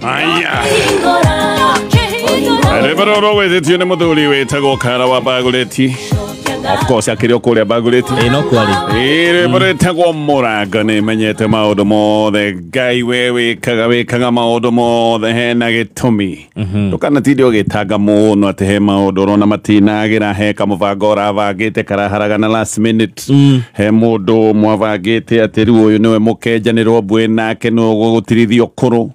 Aya. Rwĩmbo rũrũ rwĩtĩtio nĩ mũthuri wĩtagwo Kara wa Bagũrĩti. Of course akĩrĩ o kũrĩa Bagũrĩti. Ĩ no kwarĩ. Ĩ rwĩmbo rwĩtagwo Mũrango nĩ menyete maũndũ mothe Ngai we wĩkaga wĩkaga maũndũ mothe hena gĩtũmi. Ndũkanatinde ũgĩtanga mũno atĩ he maũndũ ũrona matinagĩra, he kamũbango ũrabangĩte karaharagana last minute, he mũndũ mwabangĩte atĩ rĩu ũyũ nĩwe mũkenjanĩrwo mbuĩ nake nĩwe ũgũgũtirithio kũrũ.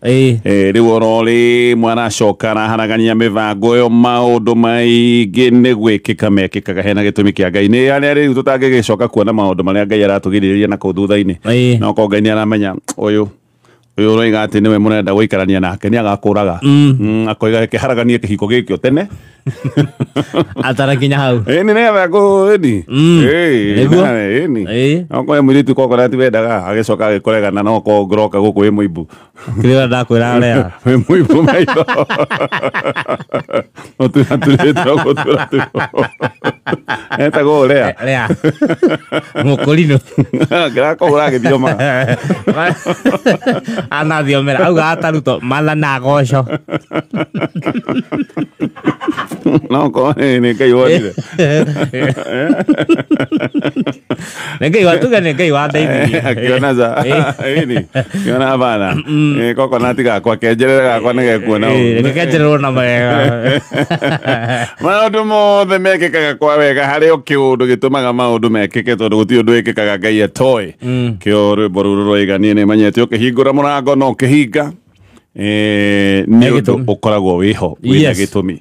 Rĩu ororĩ mwaracoka araharagania mĩbango ĩyo maũndũ maingĩ nĩ gwĩkĩka mekĩkaga hena gĩtũmi kĩa Ngai. Nĩ harĩa rĩu tũtangĩgĩcoka kuona maũndũ marĩa Ngai aratũgirĩrĩria na kũu thutha-inĩ. No korwo Ngai nĩ aramenya ũyũ ũyũ ũroiga atĩ nĩwe mũrenda gũikarania nake nĩ agakũraga. Akoiga reke haraganie kĩhiko gĩkĩ o tene. Atarakinya hau. Ĩni nĩgetha ĩni. Nĩguo. Ĩni. Okorwo mũirĩtu kokora ti wendaga agĩcoka agĩkũregana no korwo ngũroka gũkũ wĩ mũimbu. Kĩrĩa ndakwĩra rĩa. Wĩ mũimbu maitho. Ũturaturĩtwo gũturaturwo. Etagwo ũrĩa. Rĩa. Mũkũrinũ. Kĩrakũhũra agĩthioma. Anathiomera auga ataruto matha na goco. No korwo nĩ Ngai wonire. Nĩ Ngai watuge nĩ Ngai wandeithirie. Akiona za. Ĩni. Akiona bana. Kokonati gakwa kenjerere gakwa nĩ gekuona ũũ. Reke kenjererwo na wega. Maũndũ mothe mekĩkaga kwa wega harĩ o kĩũndũ gĩtũmaga maũndũ mekĩke tondũ gũtirĩ ũndũ wĩkĩkaga Ngai atoĩ. Kĩo rwĩmbo rũrũ rũroiga niĩ nĩmenyete ũkĩhingũra mũrango no ũkĩhinga. Nĩ ũndũ Gĩtũmi. ũkoragwo wĩho wĩna gĩtũmi.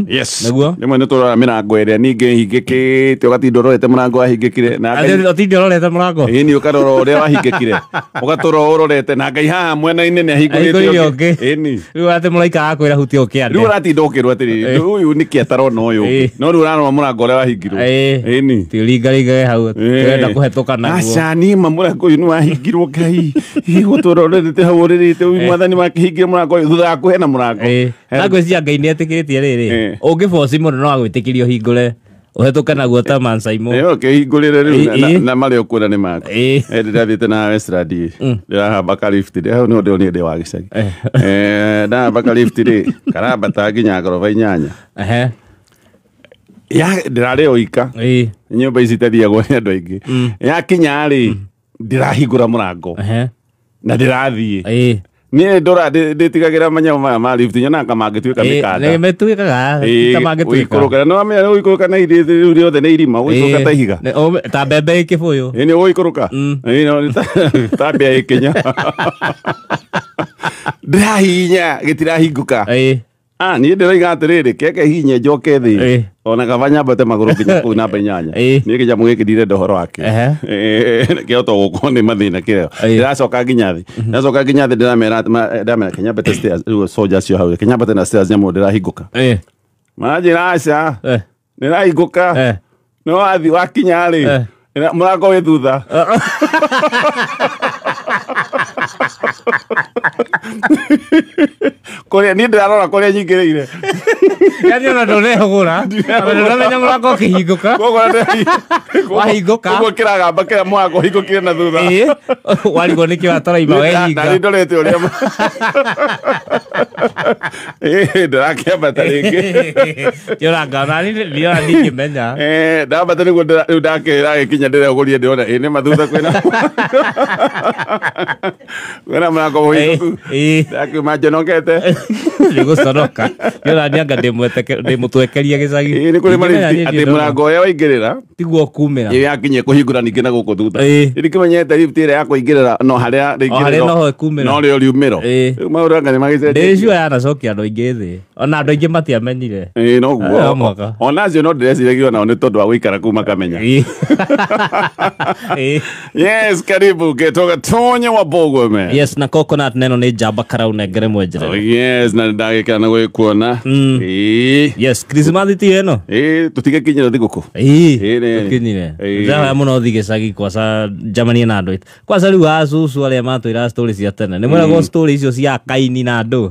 Yes. Nĩguo. Rĩmwe nĩ tũroraga mĩrango ĩrĩa ningĩ ĩhingĩkĩte ũgatinda ũrorete mũrango wahingĩkire na Ngai Ũtinde ũrorete mũrango. Ĩni ũkarora ũrĩa wahingĩkire ũgatũra ũrorete na Ngai haha mwena-inĩ nĩ ahingũrĩte Ahingũrire ũngĩ. Ĩni. Rĩu atĩ mũraika akwĩra hutia ũkĩande. Rĩu ũratinda ũkĩrwo atĩrĩrĩ ũyũ nĩkĩ atarona ũyũ ũngĩ no rĩu ũrarora mũrango ũrĩa wahingirwo. Ĩni. Ti ũringaringage hau ũrenda kũhetũka naguo. Aca niĩ ma mũrango ũyũ nĩ wahingirwo Ngai gũtũra ũrorete hau ũrĩrĩte ũyũ mwathani wakĩhingire mũrango ũyũ thutha wa kũheana mũrango. Na ngwĩciria Ngai nĩ etĩkĩrĩtie rĩrĩ ũngĩboci mũno no agwĩtĩkĩrie ũhingũre ũhetũke naguo ta Mansaimo. Ũkĩhingũrĩre rĩu na marĩa ũkuona nĩ maku. Ndĩrathiĩte na Westland ndĩrahamba ka lift rĩ hau nĩho ndĩronire ndĩ wa gĩcagi. Ndahamba ka lift rĩ karambata nginya ngoroba 8. Ya ndĩrarĩ o ika. Nyũmba ici itathiagwo nĩ andũ aingĩ. Yakinya rĩ ndĩrahingũra mũrango na ndĩrathiĩ. Niĩ ndora ndĩtigagĩra manyamũ maya ma lift nyonaga ta mangĩtuĩka mĩkanda. Nĩ mĩtuĩkaga ta mangĩtuĩka. Ũikũrũka no wamenya ũikũrũka na irĩ rĩu rĩothe nĩ irima ũikũrũka ta ihiga. Ta mbembe ĩ kĩbũyũ. Ĩ nĩ ũgũikũrũka. Ĩ no nĩ ta mbĩa ĩkĩnya. Ndĩrahihinya gĩtirahingũka. Niĩ ndĩroiga atĩrĩrĩ keke hihinye njoke thĩ ona kaba nyambate magũrũ nginya kũu namba 8. Niĩ kĩnyamũ gĩkĩ ndirenda ũhoro wakĩo. Kĩhota gũkorwo nĩ mathĩna kĩreo. Ndĩracoka nginya thĩ. Ndĩracoka nginya thĩ ndĩramera ndĩramera kĩnyambate stairs rĩu soldier acio hau kĩnyambate na stairs nyamũ ndĩrahingũka. Maranjĩra aca. Ndĩrahingũka. No wathiĩ wakinya rĩ mũrango wĩ thutha. Kũrĩa niĩ ndĩrarora kũrĩa nyingĩrĩire. Yaani ona ndũrehũgũra. Ona ndũramenya mũrango ũkĩhingũka. Wahingũka. Ũguo kĩragamba kĩrĩa mũrango ũhingũkire na thutha. Warigwo nĩkĩ wataraima wehinga. Ndarĩ ndorete ũrĩa ndĩrakĩambata rĩngĩ. Kĩũranga ona niĩ ona ndingĩmenya. Ndambata nĩguo rĩu ndagĩkinya ndĩrehũgũria ndĩrona ĩ nĩ mathutha kwĩna kwĩna mũrango mũhingũku. Ndakiuma njonokete. Nĩ gũconoka. Nĩ nianga ndĩmũtwekeria gĩcagi. Nĩ kũrĩ marĩ atĩ mũrango ũrĩa waingĩrĩra tiguo kumĩra. Ĩ yakinyie kũhingũra ningĩ na gũkũ thutha. Ndikĩmenyete lift ĩrĩa ya kũingĩrĩra no harĩa O harĩa noho ĩkumĩra. No rĩo riumĩro. Rĩu maũndũ anga nĩ magĩcenjetie. Ndĩ sure yanacokia andũ aingĩ thĩ. Ona andũ aingĩ matiamenyire. Ĩ noguo. Mũhaka. Ona acio no ndĩreciragia onao nĩ tondũ wa gũikara kũu makamenya. Yes, karibu Getoga Tonye wa Bogwe. Yes, na coconut neno nĩ njamba karau nengere mwenjerere. Yes, na ndagĩkena na gũgĩkuona. Yes, Christmas ti ĩno. Tũtigĩkinyĩra thigũkũ. Tũkinyire. Ndĩrahoya mũno thiĩ gĩcagi kwaca njamanie na andũ. Kwaca rĩu acucu arĩa matwĩraga story cia tene. Nĩ mweragwo story icio cia Kaini na andũ.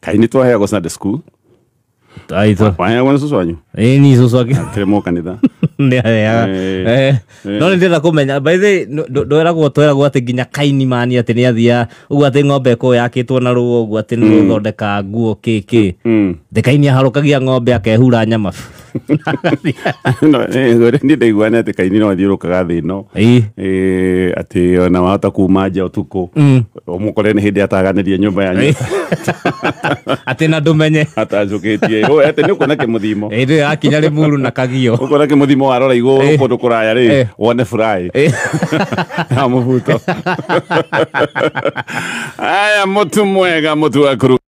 Kaini twaheagwo Sunday school. Aitå Waheagwo nĩ cũcũ wanyu? Ä ni cåcå ake. Kĩrĩ kanitha. Nĩ aheaga. No nĩ ndĩrenda kũmenya, by the way, ndweragwo, tweragwo atĩ nginya kaini mani atĩ nĩ athia ũguo atĩ ng'ombe ĩkorwo yakĩtwo na rũa ũguo atĩ nĩ rũthondeka nguo kĩ kĩ. Thĩ kaini aharũkagia ng'ombe akehura nyama. No, niĩ ndaigua nĩ atĩ kaini no athiũrũkaga thĩ ĩno. Atĩ ona wahota kuma nja ũtukũ, ũmũkore nĩ hĩndĩ ataganĩria nyũmba yanyu. Atĩ na ndũmenye. Atacũkĩtie. Atĩ nĩ ũkuona kĩmũthimo. Ĩndĩ yakinya Rĩmuru na kagio. Ũkuona kĩmũthimo warora igũrũ kũndũ kũraya rĩ, wone furahi ya mũbuto. Aya, mũtu mwega, mũtu wa kũruga.